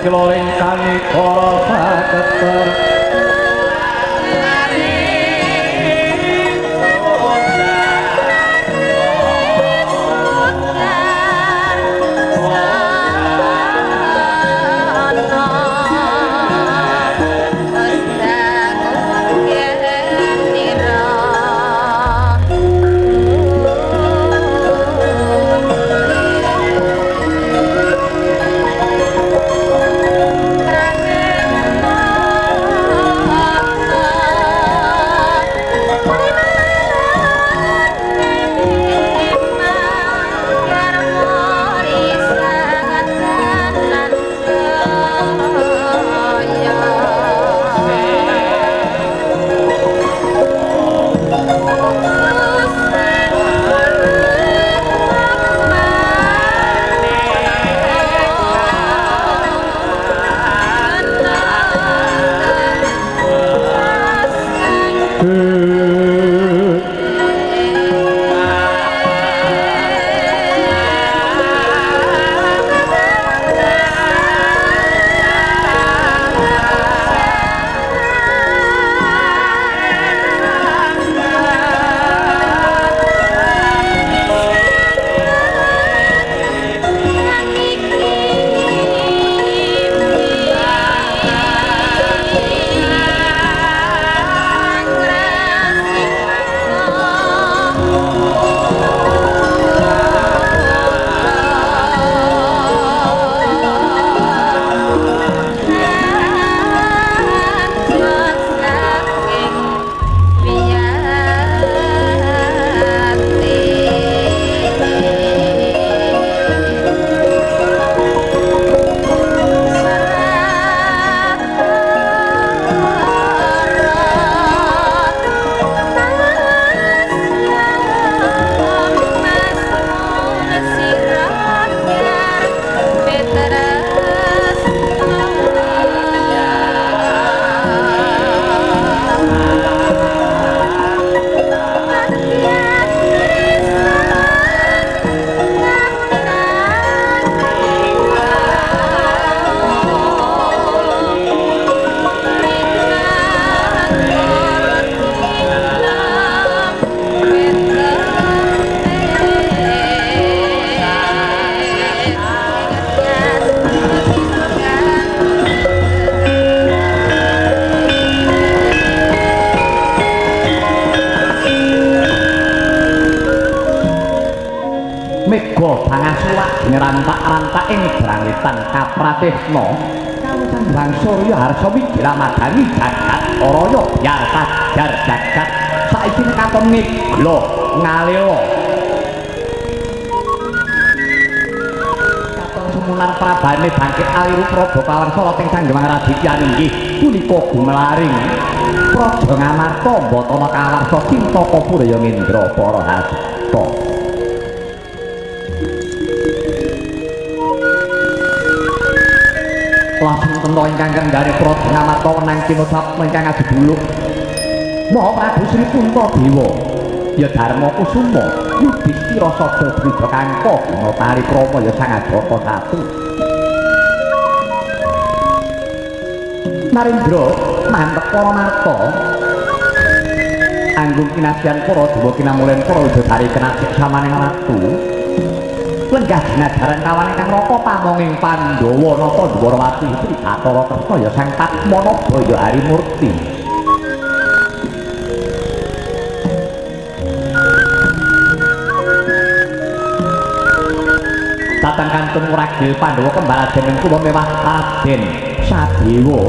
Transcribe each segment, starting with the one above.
Sikloring kanikara saketer Rantak-rantak ing Brangwetan Kapratihna kawasan Bang Surya Harsa Wigramadani jagat Araya biar pajar jagat saiki katon ngegla ngalela katon sumunan prabane bangkit aliru praga kawarsa ing Sang Hyang Raditya inggih punika gumelaring Praja Ngamarta Mbatana kawarsa Cintaka Purya Ngendra para hasta. Langsung tento ingkang kendhare Praja Ngamarta wenang kinocap ingkang adiduluk Maha Prabu Sri Puntadewa ya Dharma Kusuma Yudhistira Sada Dwija Kangka Guna Parikrama ya Sang Ajaka Satu Narendra mantep para marta anggung kinasian para dewa kinamulen para widodari kinasih samaning ratu lenggah dinajaran kawan ingkang raka pamonging Pandhawa nata Dwarawati Sri Bathara Kresna ya Sang Padmanaba ya Harimurti. Datang kantun ragil Pandhawa kembal jeneng kula mewah Raden Sadewa.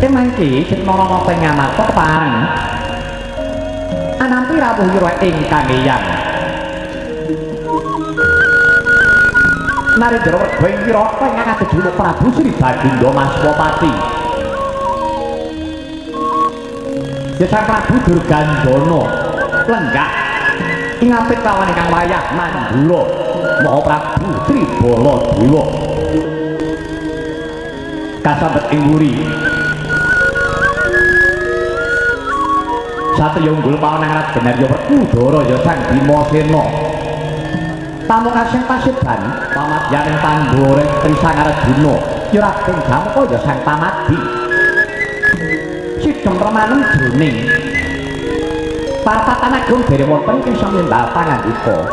Ing mangke Cetnara nata ing Ngamarta kepareng anampi rawuh ira ingkang eyang. Narendra werba ing Wirata ingkang adejuluk Prabu Sri Bagindo Maswapati. Ya Sang Prabu Durgandana lenggah ing apit lawan ingkang wayah Mandura Maha Prabu Sri Baladewa. Kasambet ing wuri satriya unggul pawanang Raden Arya Werkudara ya Sang Bimasena. Pamungkasing pasiban pamadyaning Pandhara Trisang Arjuna ya Raden Jamaka ya Sang Pamadi. Sidhem remanem jroning parapatan agung dereng wonten ing samembah pangandika.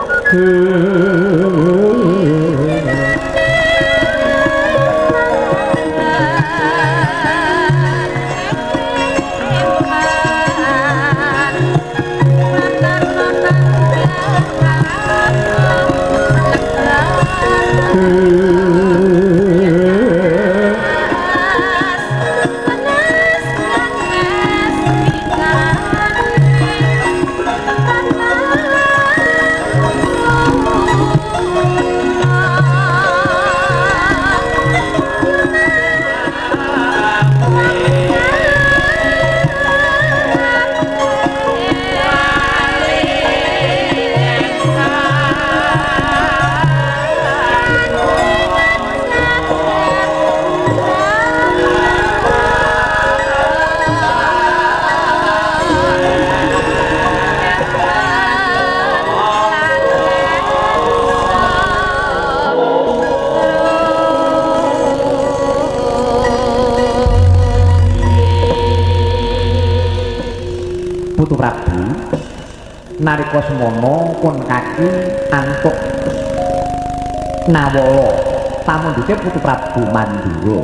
Putu Prabu nalika semono pun kaki antuk nawala pamundhute Putu Prabu Mandura.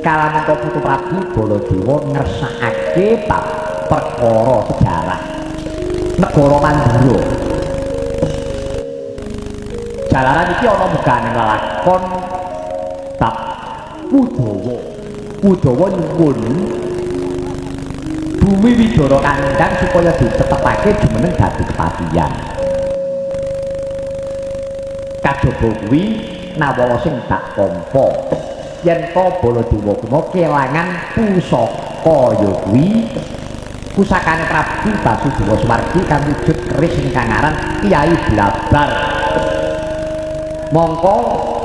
Kalamangka Putu Prabu Baladewa ngersakake bab perkara sejarah negara Mandura. Jalaran iki ana muganing lelakon bab Kudawa. Kudawa nyuwun bumi Widara Kandang supaya ditetepake jumeneng dadi kepatihan. Kajaba kuwi nawala sing dak tampa yen to Baladewa kuna kelangan pusaka ya kuwi pusakane Prabu Basudewa Suwargi kang wujud keris ingkang aran Kyai Blabar. Mongko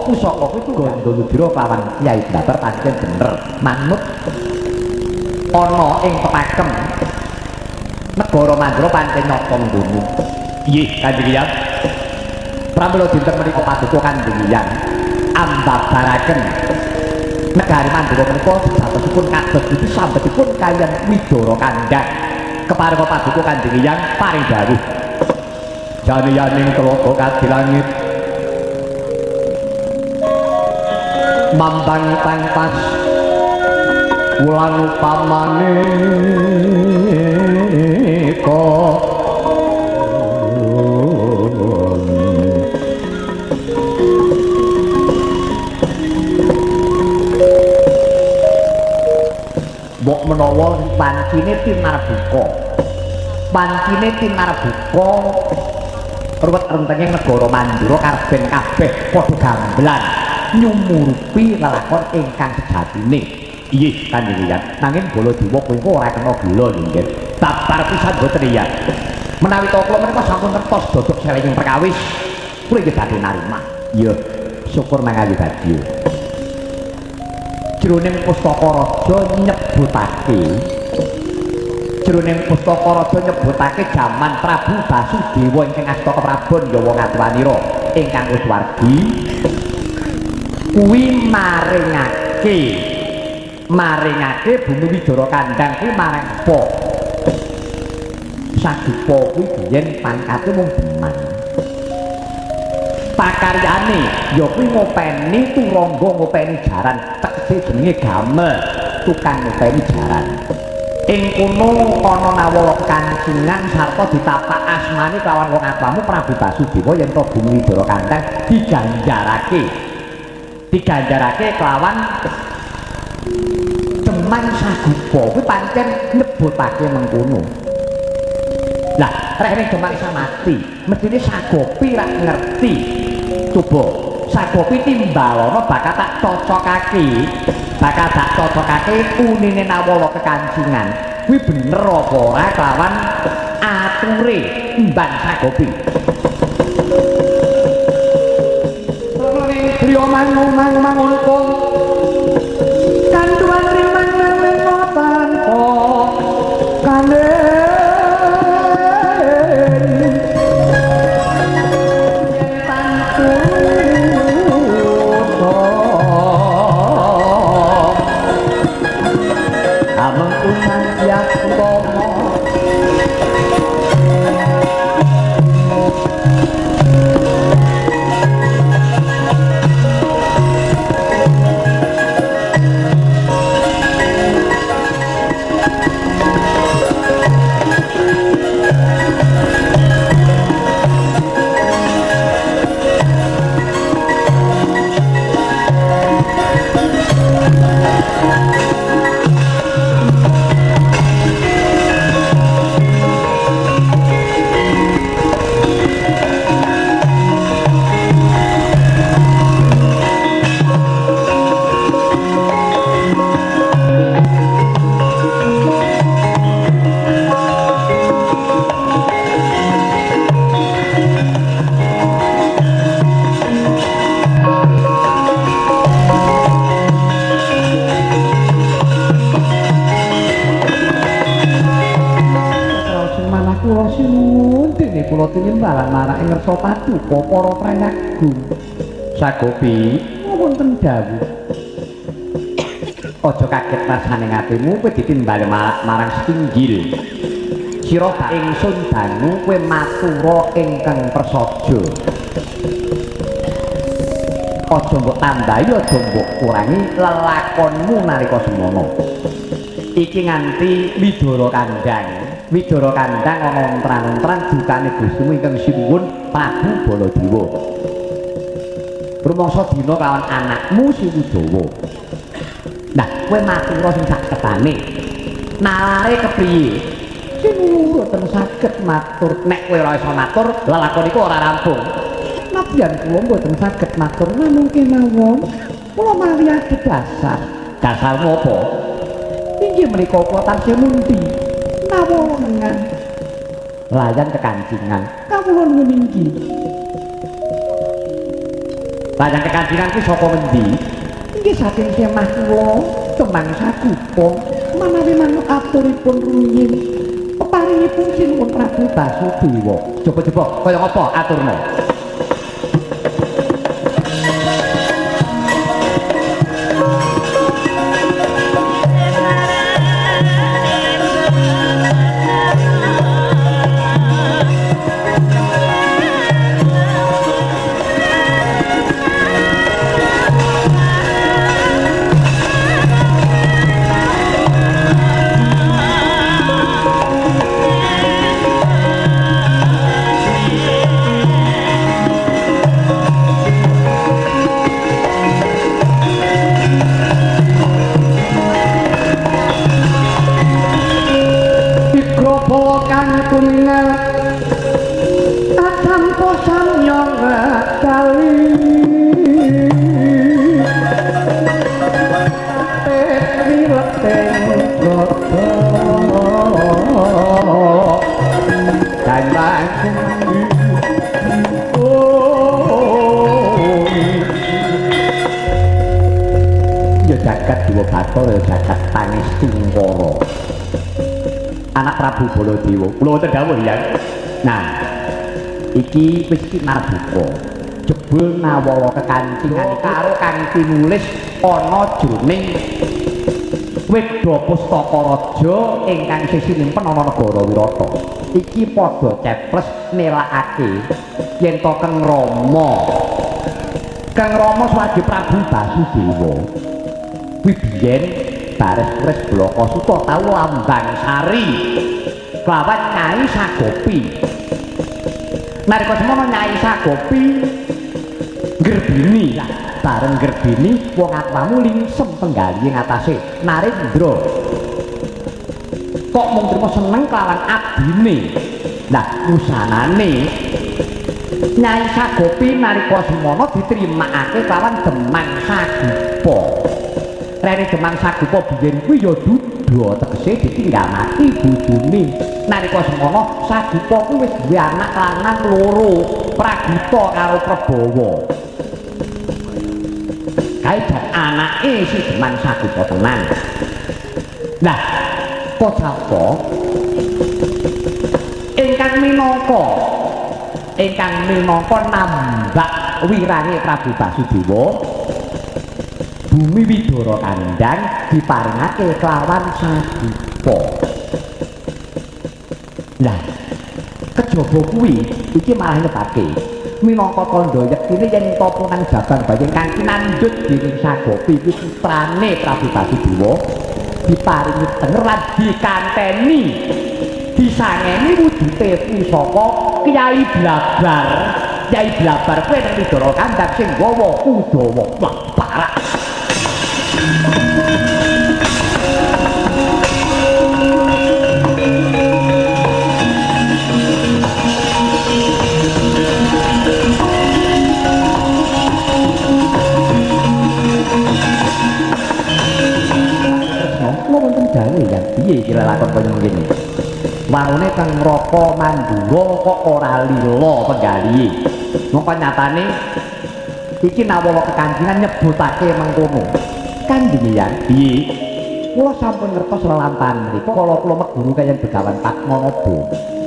pusaka kuwi Gandayudira kelawan Kyai Blabar pancen bener manut ana ing pepakem negara Mandura pancen nyata mengkono. Nggih, Kanjeng Hyang. Pramila dinten menika paduka Kanjeng Hyang ambabaraken negari Mandura menika sejatosipun kados pundi sambetipun kaliyan Widara Kandang. Keparenga paduka Kanjeng Hyang paring dawuh. Janiyaning telaga kadilangit mambang tangpas wulan upamane ka mbok menawa pancine tinarbuka, pancine tinarbuka ruwet rentenge negara Mandura karben kabeh padha gambelan nyumurupi lelakon ingkang sejatine. Inggih Kanjeng Hyang, nanging Baladewa kuwi ora kena gula nggih. Babar pisan mboten iya. Menawi ta kula menika sampun ngertos dodok selenging perkawis, kula nggih badhe narima. Iya, syukur mangayu badhe. Jroning pustaka raja nyebutake, jroning pustaka raja nyebutake jaman Prabu Basudewa ingkang asta keprabon ya wong atuwanira ingkang wis wargi kuwi maringake bumi Widara Kandang kuwi marang apa? Sadupa kuwi biyen pangkate mung demang. Pakaryane ya kuwi ngopeni turangga, ngopeni jaran, tegese jenenge gamel, tukang ngopeni jaran. Ing kono ana nawala kekancingan sarta ditapak asmane kelawan wong atmamu Prabu Basudewa yen to bumi Widara Kandang diganjarake. Diganjarake kelawan Demang Sagupa kuwi pancen nyebutake mengkono. Lah, reh ning Demang Samati, mestine Sagopi rak ngerti. Coba Sagopi timbalana bakal tak cocokake, bakal tak cocokake unine nawala kekancingan. Kuwi bener apa ora kelawan ature Emban Sagopi. Priya mangu mangu mangun kanduan riman tanpa kanen tinimbalan marang ing ngersa paduka para prayagung. Sagopi wonten dawuh. Aja kaget rasane atimu kowe ditimbal marang Setinggil. Sira ingsun dangu kowe matura ingkang prasaja. Aja mbok tambahi, aja mbok kurangi lelakonmu nalika semono. Iki nganti Widara Kandhang. Widara Kandhang ana ontran-ontran dukane Gustimu ingkang sinuwun Prabu Baladewa. Rumangsa dina kawan anakmu si Udawa. Nah, kowe matura sing sak ketane. Nalare kepriye? Sinuwun boten saged matur. Nek kowe ora iso matur, lelakon iku ora rampung. Nadyan kula mboten saged matur namung kemawon kula mawi adhedhasar. Dasarmu apa? Inggih menika kula tansih mundi nawala nengan layan kekancingan. Kawula nuwun inggih. Layan kekancingan kuwi saka ngendi? Inggih saking kemah kula Demang Sagupa manawi manuk aturipun rumiyin peparingipun Sinuwun Prabu Basudewa. Coba-coba kaya apa aturna? Anak Prabu Baladewa. Kula wonten dawuh ya. Nah, iki wis kinarbuka. Jebul nawala kekancingan karo kang tinulis ana jroning Wedha Pustaka Raja ingkang sisi nyimpen ana negara Wirata. Iki padha ceples nelakake yen to Kang Rama. Kang Rama swargi Prabu Basudewa. Kuwi biyen bares kres Blaka Suta tau lambang sari kelawan Nyai Sagopi. Nalika semono Nyai Sagopi nggerbini, bareng nggerbini wong atmamu lingsem penggali ing atase Narendra. Kok mung trima seneng kelawan abdine. Lah usanane Nyai Sagopi nalika semono ditrimakake kelawan Demang Sagupa. Rene Demang Sagupa biyen kuwi ya duda, tegese ditinggal mati bojone. Nalika semono Sagupa kuwi wis duwe anak lanang loro, Praguta karo Prabawa. Kae jan anake si Demang Sagupa tenan. Lah, kok sapa ingkang minangka nambak wirange Prabu Basudewa? Bumi Widara Kandhang diparingake kelawan Sagupa. Lah, kejaba kuwi iki malah nyebabke minangka tandha yektine yen to punang jabang bayi kang kinandhut dening Sagopi kuwi putrane Prabu Basudewa diparingi tenger lan dikanteni disangeni wujude pusaka Kyai Blabar. Kyai Blabar kuwi nang Widara Kandhang sing gawa Udawa. Wah, parah. Wonten dawuh yang piye iki lelakon kaya ngene. Warune kang Raka Mandura kok ora lila penggalihe. Mongko nyatane iki nawala kekancingan nyebutake mengkono. Kanjeng Hyang, piye? Kula sampun ngertos lelampahan mriku kala kula meguru kaliyan Begawan Padmanaba.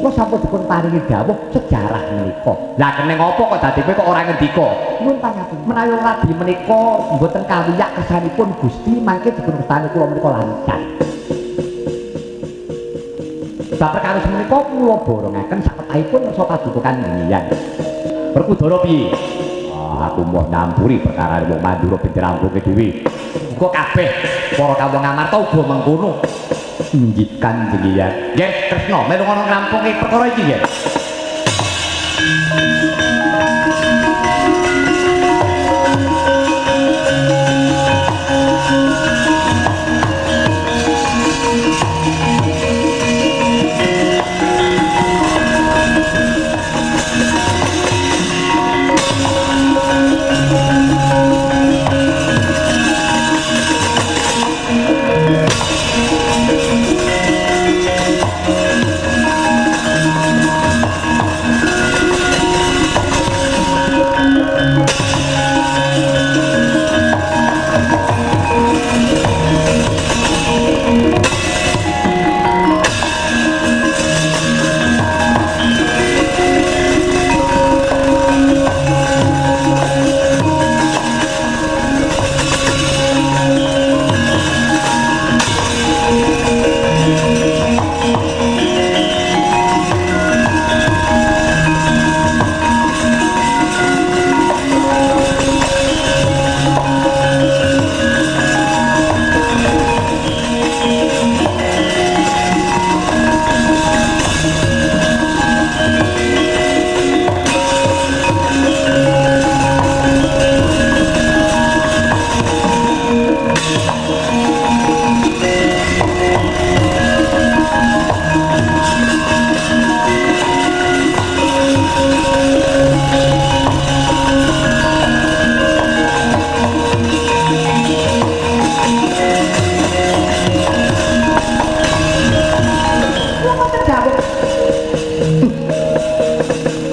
Kula sampun dipun paringi dawuh sejarah menika. Lah kene ngopo kok dadi kowe kok ora ngendika? Nyuwun pangapunten. Menawi radi menika mboten kawiyak kersanipun Gusti mangke dipun wastani kula menika lancar. Bab perkawis menika kula borongaken sapetahipun kersa paduka Kanjeng. Werkudara piye? Ah, aku moh nyampuri perkara wong Mandura ben dirampungke dhewe. Muga kabeh para kawula Ngamarta uga mengkono. Inggih Kanjeng Hyang. Nggih, Kresna melu ngono ngrampunge perkara iki nggih.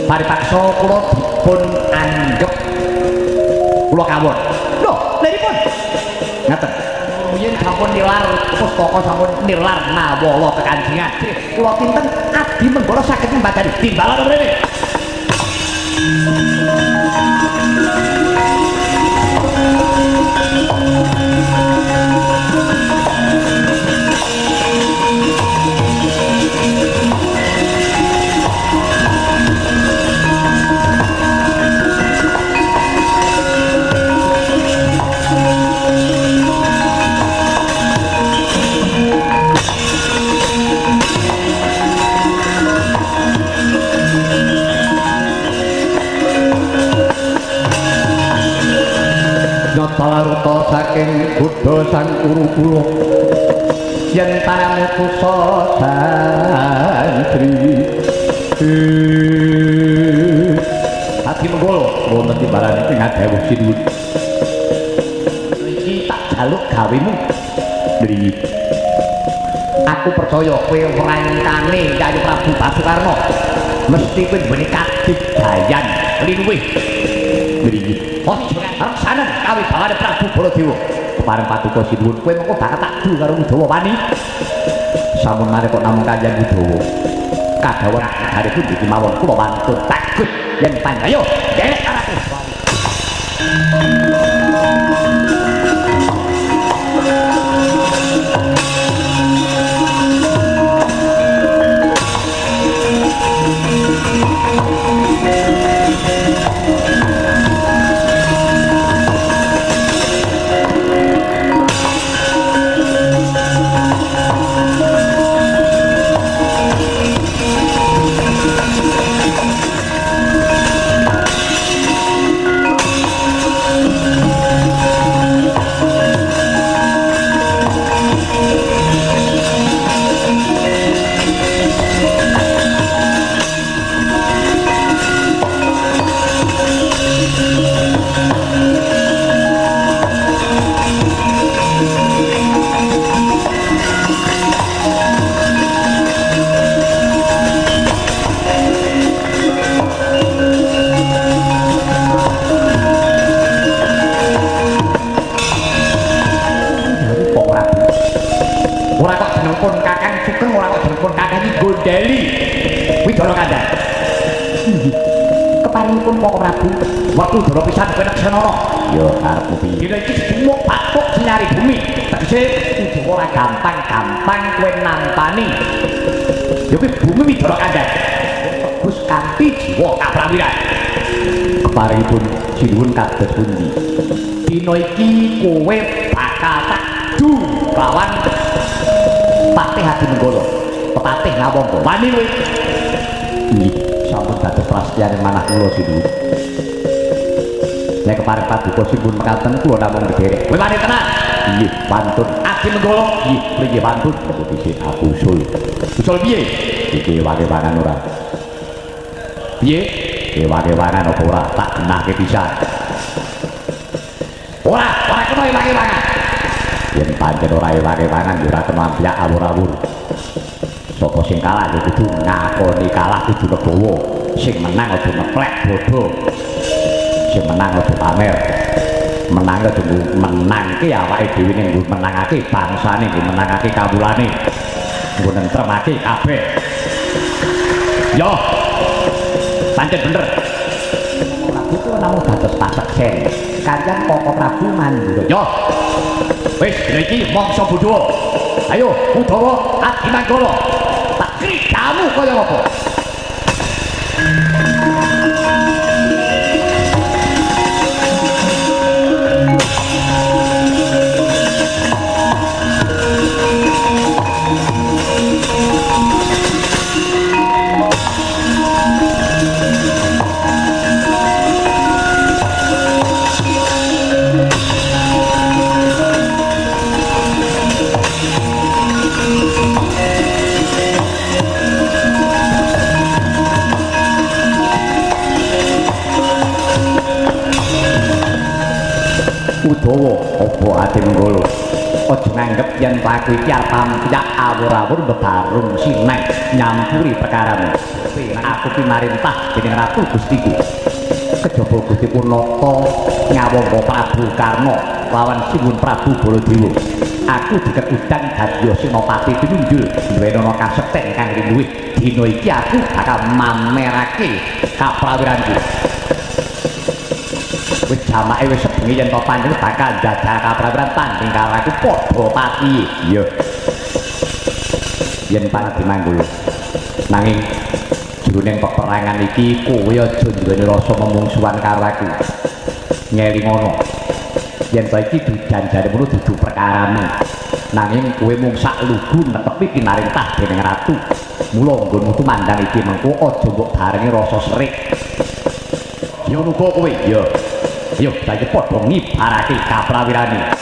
Paripaksa kula dipun anggep kula kawon. Lho, lha pripun? Ngaten. Rumiyin sampun nilar pustaka sampun nilar nawala kekanjengan. Kula kinten abdi Menggala saged nyembadani timbalan mrene. Nyata saking Buddha Sang Guru kula yen panamutusa santri Adi Menggala wonten timbalan ing ngadhawuh sinuwun iki tak jaluk gawemu mriki. Aku percaya kowe wrangkane Yayi Prabu Basukarna mesti kowe duweni kadigdayan linuwih mriki. Reksanen kawibawane Prabu Baladewa. Kepareng paduka sinuwun kowe mengko bakal takdu karo Udawa Wani. Sampun mari kok namung kanjeng Udawa. Kadhawuhan arepun iki mawon kula wantun takut yen panjayo nderek karo aku. Ora kok jeneng pun Kakang Sugeng, ora kok jeneng pun Kakang iki gondeli. Widara kandhan. Inggih. Keparingipun Koko Prabu, wektu dara pisan kowe neksanana. Ya karepmu piye? Dina iki sumuk batuk sinyari bumi. Tegese kudu ora gampang-gampang kowe nampani. Ya kuwi bumi Widara kandhan. Tegus kanthi jiwa kaprawiran. Keparingipun sinuwun kados pundi? Dina iki kowe bakal tak du lawan Patih Adi Menggala, Pepatih Ngawangga. Wani kowe? Inggih, sampun dados prasetyaning manah kula sinuwun. Nek kepareng paduka simpun mekaten kula namung ndherek. Kowe wani tenan? Inggih, wantun. Adi Menggala, nggih, mriki wantun. Aku dhisik aku usul. Usul piye? Iki wangi-wangan ora. Piye? Ewangi-wangan apa ora? Tak genahke pisan. Ora, ora kena ewangi-wangan. Yen pancen ora ewangi-wangan ya ora kena amplyak awur-awur. Sapa sing kalah ya kudu ngakoni kalah, kudu legowo. Sing menang aja ngeplek bodho. Sing menang aja pamer. Menang aja menangke awake dhewe ning nggo menangake bangsane, nggo menangake kawulane. Nggo nentremake kabeh. Yo. Pancen bener. Prabu kula namung dados paseksen. Kaliyan Koko Prabu Mandura. Yo. Wis, dina iki mangsa bodho. Ayo, Udawa Adi Manggala. Tak kridamu kaya apa? Udawa apa Adi Menggala? Aja nganggep yen aku iki arep amplyak awur-awur bebarung sineng nyampuri perkaramu. Aku pimarintah dening Ratu Gustiku. Kejaba Gusti Purnata Ngawangga Prabu Karna lawan Sinuwun Prabu Baladewa. Aku diket udang dadi senopati pinunjul duwenono kasekten kang linuwih. Dina iki aku bakal mamerake kaprawiranku. Wis jamake wis sebengi yen to panjenengan bakal njajal kaprawiran tanding karo aku padha pati. Iya. Yen Adi Manggala. Nanging jroning peperangan iki kowe aja duweni rasa memungsuhan karo aku. Ngelingono. Yen to iki dijanjane ngono dudu perkaramu. Nanging kowe mung sak lugu netepi pinarintah dening ratu. Mula nggonmu tumandang iki mengko aja mbok barengi rasa serik. Ya nuga kowe. Iya. Yo, saiki padha ngibarake kaprawirane.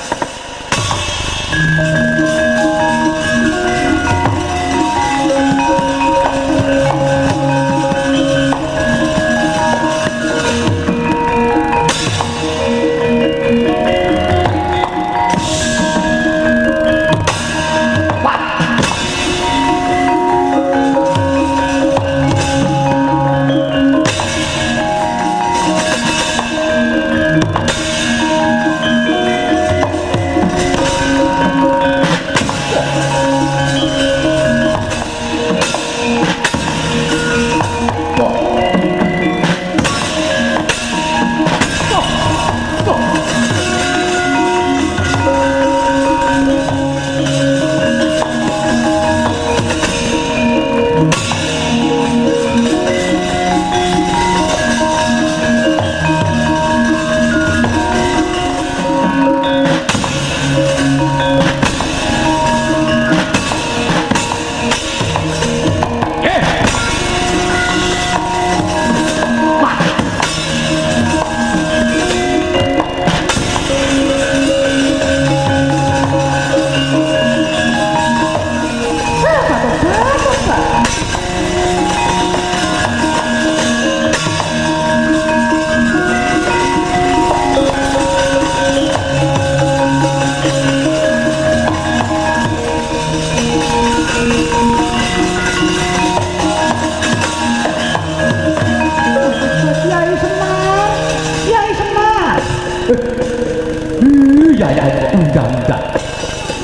Iya ya, enggak.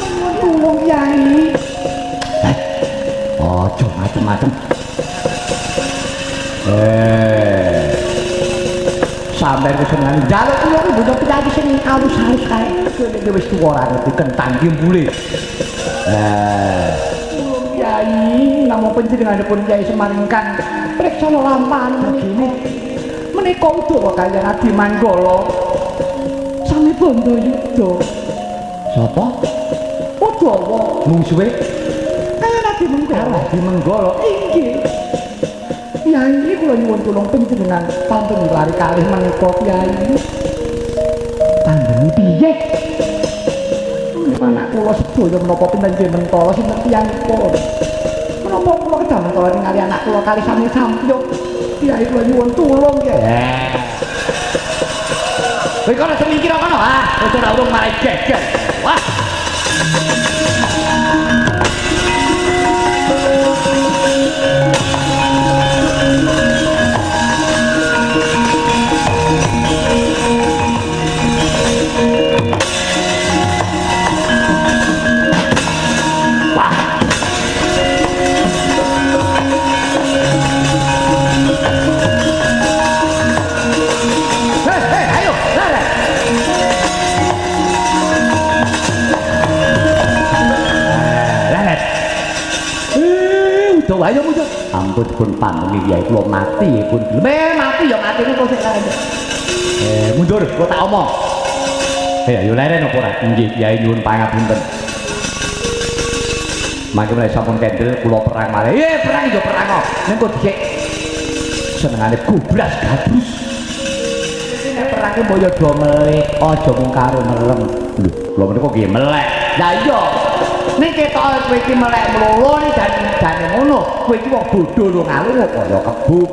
Nyuwun tulung Yai. macem-macem. Sampeyan kesenengan njaluk kula ki bondo piyayi sing alus-alus kae. Kowe wis tuwa ora ngerti kentang ki mbule. Kyai, namung panjenenganipun Kyai Semar ingkang priksa lelampahan begini. Menika Udawa kaliyan Adi Manggala sami bondo yuda. Sapa? Udawa mungsuhe kaliyan Adi Manggala. Adi Manggala inggih. Kyai, kula nyuwun tulung panjenengan pantun lari kalih menika Kyai. Pandemi piye? Anak kula sedaya menapa pinten nggih mentala sinten tiyangipun. Menapa kula kedah mentala ningali anak kula kalih sami sampyuk. Kyai kula nyuwun tulung Kyai. Kowe kono semingkir kono ah, aja ora urung marai geger. Wah. Ayo muncul. Ampun pun pandemi kiai kula mati pun gelem. Mati ya matine kok sik kae. Mundur kula tak omong. Ayo leren apa ora? Nggih kiai nyuwun pangapunten. Mangke menawi sampun kendel kula perang malih. Perang ya perang kok. Ning kok dhisik senengane goblas gabrus. Nek perange mbok ya do melek, aja mung karo melem. Lho, kula menika nggih melek. Lah iya. Ning ketok kowe iki melek mlolo ning jane ngono, kowe iki wong bodho lho ngalung kaya kebuk.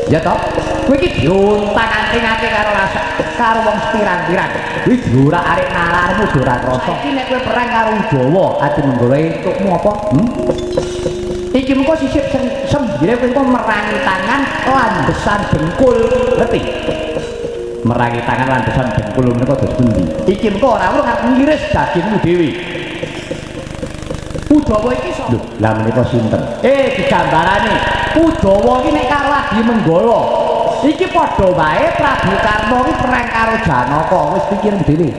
Ya toh? Kowe iki diontang-anting-ake karo rasa karo wong sepirang-pirang. Kuwi diorak-arik nalarmu ora krasa. Saiki nek kowe perang karo Jawa, ati Menggala entukmu apa? Iki mengko sisip sembire kowe engko merangi tangan landesan dengkul, ngerti? Merangi tangan landesan dengkul menika dos pundi? Iki mengko ora urung arep ngiris dagingmu dhewe. Udawa iki sapa? Lho, lah menika sinten? Digambarane. Udawa iki nek karo Adi Menggala. Iki padha wae Prabu Karna iki perang karo Janaka, wis pikir dhewe.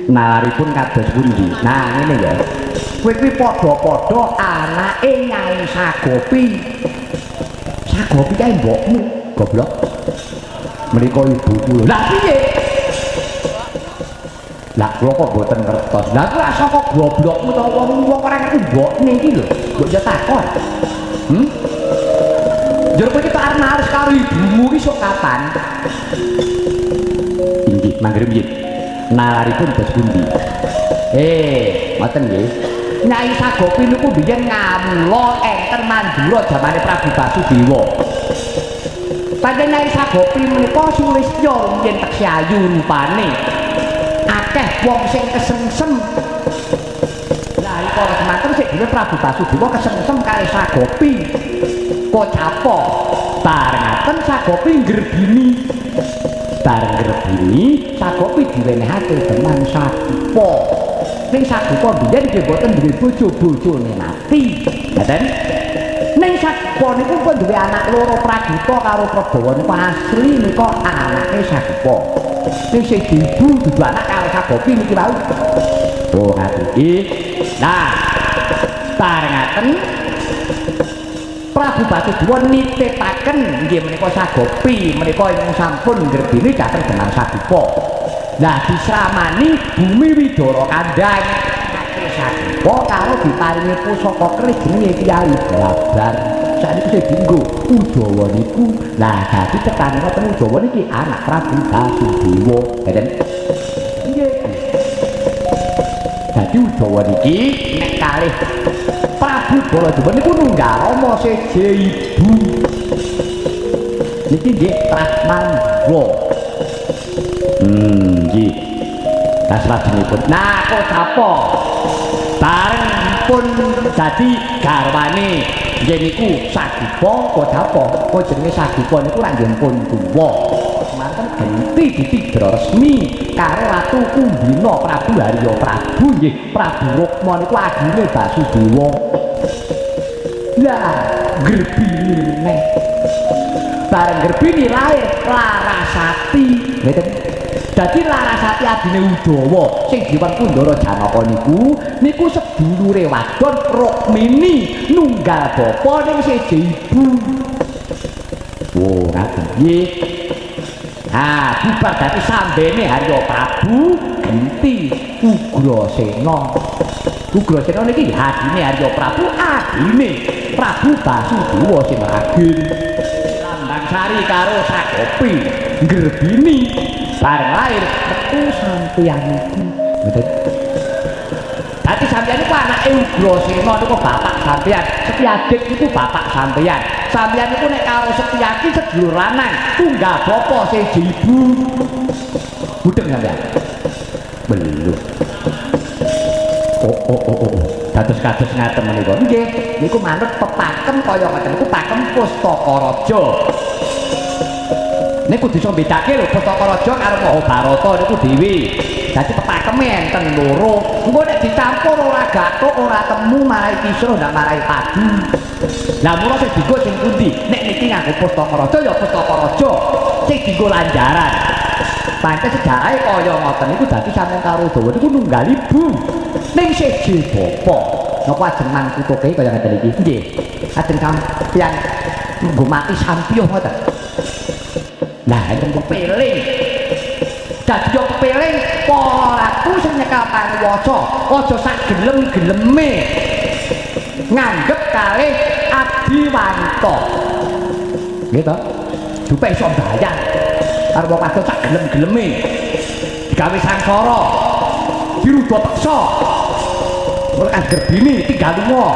Nalaripun kados pundi? Nah, ngene ya. Kowe kuwi padha-padha anake Nyai Sagopi. Sagopi kae mbokmu, goblok. Menika ibu kula. Lah piye? Lah kula kok mboten ngertos. Lah kuwi saka goblokmu to wong ora ngerti mbokne iki lho. Mbok yo takon. Njur kowe iki tok arep naris karo ibumu iki sok kapan? Inggih, mangger piye? Nalaripun dos pundi? Ngoten nggih. Nyai Sagopi niku biyen ngawula enten Mandura jamane Prabu Basudewa. Pancen Nyai Sagopi menika sulistya rumiyin teksi ayu rupane. Akeh wong sing kesengsem. Lah iki para semanten sik dhewe Prabu Basudewa kesengsem kalih Sagopi. Kocapa bareng ngaten Sagopi nggerbini. Bareng nggerbini Sagopi diwenehake demang Sagupa. Ning Sagupa biyen nggih mboten duwe bojo, bojone mati. Ngaten? Ning Sagupa niku pun duwe anak loro, Praduta karo Prabawa niku asli nika anake Sagupa. Ning sing ibu dudu anak karo Sagopi niki wau. Oh, ngaten iki. Nah, bareng ngaten Prabu Basudewa nitipaken nggih menika Sagopi menika ingkang sampun nggerbini dhateng Demang Sagupa. Lah disramani bumi Widara Kandang. Sagupa karo diparingi pusaka keris jenenge Kyai Blabar. Sakniki sing dienggo Udawa niku. Lah dadi cetane ngoten Udawa niki anak Prabu Basudewa. Ngaten. Nggih. Dadi Udawa niki nek kalih Prabu Baladewa niku nunggal rama seje ibu. Niki nggih Trah Mandra. Nggih. Lah salajengipun. Nah, kok bareng pun dadi garwane nggih niku Sagupa Kodapa. Kok jenenge Sagupa niku ra nggih pun tuwa. Semanten genti ditidra resmi karo Ratu Kumbina Prabu Harya Prabu nggih Prabu Rukma niku adine Basudewa. Lah Grebini neh. Bareng Grebini lahir Larasati. Ngeten. Dadi Larasati adine Udawa sing diwan Kundara Janaka niku niku sedulure wadon Rukmini nunggal bapa ning seje ibu. Oh, ngaten. Nggih. Ha, bubar dadi sambene Harya Prabu genti Ugrasena. Ugrasena niki adine Harya Prabu, adine Prabu Basudewa sing ragil. Lambang Sari karo Sagopi Grebini bareng lahir metu sampeyan niku. Ngoten. Dadi sampeyan niku anake Ugrasena niku bapak sampeyan, Setyajid niku bapak sampeyan. Sampeyan niku nek karo Setyaki sedulur lanang, tunggal bapa seje ibu. Budeng sampeyan. Belum. Oh. Dados-kados ngaten menika. Nggih, niku manut pepakem kaya ngoten niku pakem Pustaka Raja. Niku kudu iso mbedake lho Pustaka Raja karo Mahabharata niku dhewe. Dadi pepakeme enten loro. Engko nek dicampur ora gathuk, ora temu marai kisruh ndak marai padu. Lah mula sing dienggo sing pundi? Nek niki nganggo Pustaka Raja ya Pustaka Raja sing dienggo lanjaran. Pancen sejarahe kaya ngoten niku dadi sampeyan karo Dawa niku nunggal ibu ning seje bapa. Napa ajeng mangkutuke kaya ngeten iki? Nggih. Ajeng sampeyan nggo mati sampiyuh ngoten. Lah enten pepeling. Dadi yo pepeling para ratu sing nyekel panguwasa aja sak gelem-geleme nganggep kalih abdi wanita. Nggih to? Dupe iso mbayar. Karo wong wadon sak gelem-geleme digawe sangsara, diruda peksa. Mulai Grebini tinggal lunga.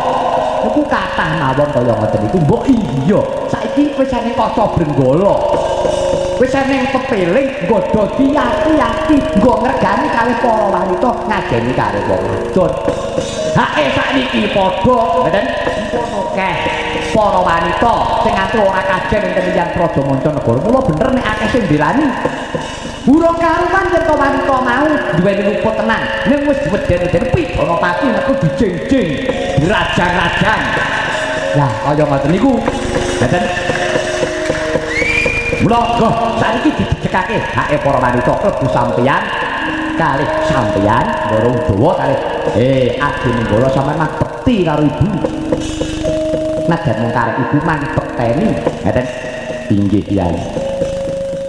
Niku kathah mawon kaya ngoten niku. Mbok iya, saiki wis eneng kaca brenggala. Wis eneng pepeling nggodha diati-ati nggo ngregani kalih para wanita ngajeni karo wong wadon. Hake sakniki padha, ngoten. Pun akeh para wanita sing nganti ora kajen ing liyan praja mancanegara. Mula bener nek akeh sing mbelani. Urung karuan yen to wanita mau duweni luput tenan, ning wis diweden-weden pidana pati metu dijingjing, dirajang-rajang. Lah kaya ngoten niku. Ngoten. Mula goh sakniki didejekake hake para wanita klebu sampeyan kalih sampeyan Ndara Udawa kalih Adi Nenggala sampeyan mah bekti karo ibu. Najan mung karek ibu mang bekteni. Ngoten. Inggih Kyai.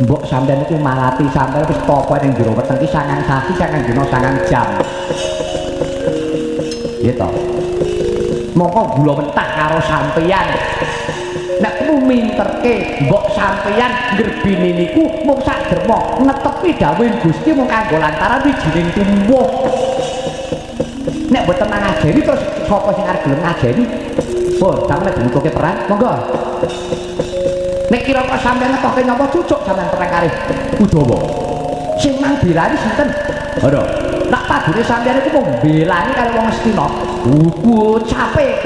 Mbok sampeyan niku malati sampeyan wis tapa ning jero weteng ki 9 sasi 9 dina 9 jam. Nggih to. Mongko gula mentah karo sampeyan. Nek minterke mbok sampeyan ngrebini niku mung sak derma netepi dawuhing Gusti mung kanggo lantaran wijining tuwuh. Nek mboten ngajeni terus sapa sing arep gelem ngajeni? Pun sampeyan dibutuhke perang, monggo. Nek kira-kira sampeyan ngetoke napa cucuk sampeyan perang kalih Udawa. Sing mang belani sinten? Ora. Nek padune sampeyan iku mung belani karo wong Astina. Uku capek.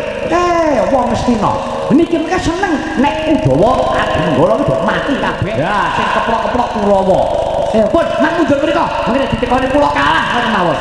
Wong Astina. Niki mengke seneng nek Udawa Adi Nenggala iki mati kabeh. Ya, sing keprok-keprok Kurawa. Pun mang mundur mriku. Mengke ditekoni kula kalah ngoten mawon.